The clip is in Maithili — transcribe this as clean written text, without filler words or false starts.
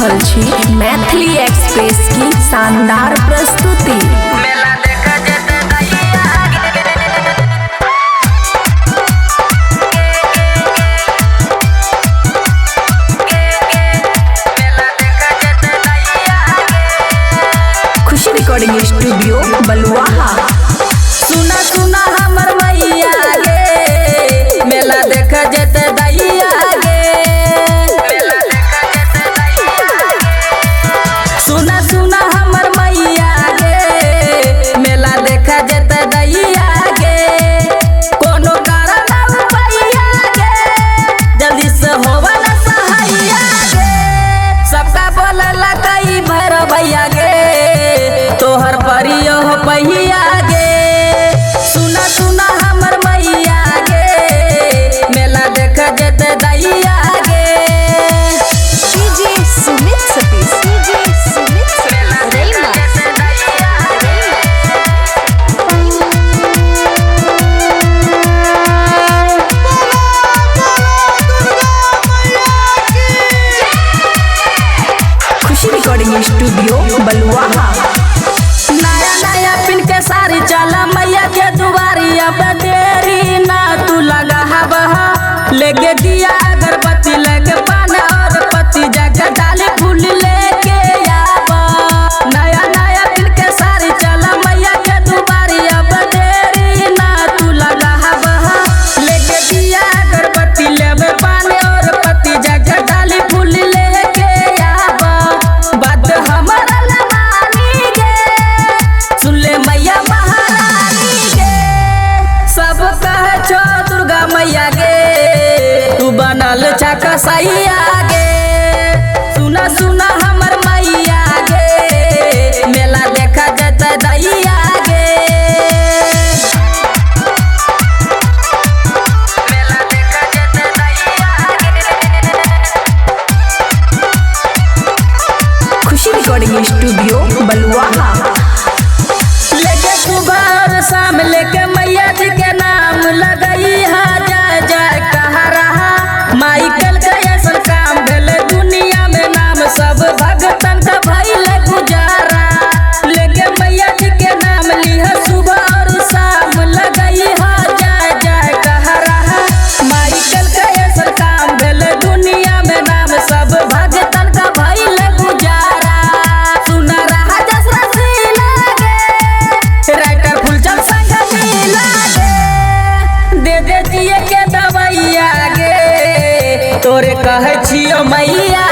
रहल छी मैथिली एक्सप्रेस की शानदार प्रस्तुति। मेला देख जेते दैया मेला देख जेते दैया। खुशी रिकॉर्डिंग स्टूडियो बलुआहा। सुना सुना हमर मैया गे, मेला देख जेते दैया गे। मेला देख जेते दैया गे। सुना सुना हमर मैया गे, मेला देख जेते दैया गे। कोनो कारण पैया गे, जल्दी से होवा न सहाइया गे। सबका बोलला कई भैरव भैया गे, तोहर परियो हो पहिया गे। सुना सुना हमर मैया गे, मेला देख जेते दैया गे। डीजे सुमित सतीश, डीजे सुमित मेला देख जेते दैया गे। खुशी रिकॉर्डिंग स्टूडियो बलुआहा। नया नया पिन के साड़ी चला मैया के दुआरी, अब देरी ना तू लगा हवा। लेके दिया अगरबत्ती, लेके पान और पत्ती, जाके डाली फूल लेके आवा। नया नया पिन के साड़ी चला मैया के दुआरी, अब देरी ना तू लगा हवा। लेके दिया अगरबत्ती, लेबे पान और पत्ती, जाके डाली फूल लेके आवा। बात हमारा मानी गे, सुन ले मैया महारानी गे। सब कहे छो दुर्गा मैया गे, तू बनल छा कसैया गे। सुना सुना हमर मैया गे, मेला देखा जेते दैया गे। मेला देखा जेते दैया गे। खुशी रिकॉर्डिंग स्टूडियो बलुआहा। लेके सुबह और शाम लेके मैया जी के नाम लगई हा। जय जय कहा रहा माइकल के ऐसन काम भेल दुनिया में नाम, सब भगतन का भइल गुजारा। लेके मैया जी के नाम लिह सुबह और शाम लगई हा। जय जय कहा रहा माइकल के ऐसन काम भेल दुनिया में नाम, सब भगतन का भइल गुजारा। सुन रहा जस रसीला गे, राइटर फुलचंद संग मिला गे। दे दे जिए के दवैया गे, तोरे कहै छियो मैया।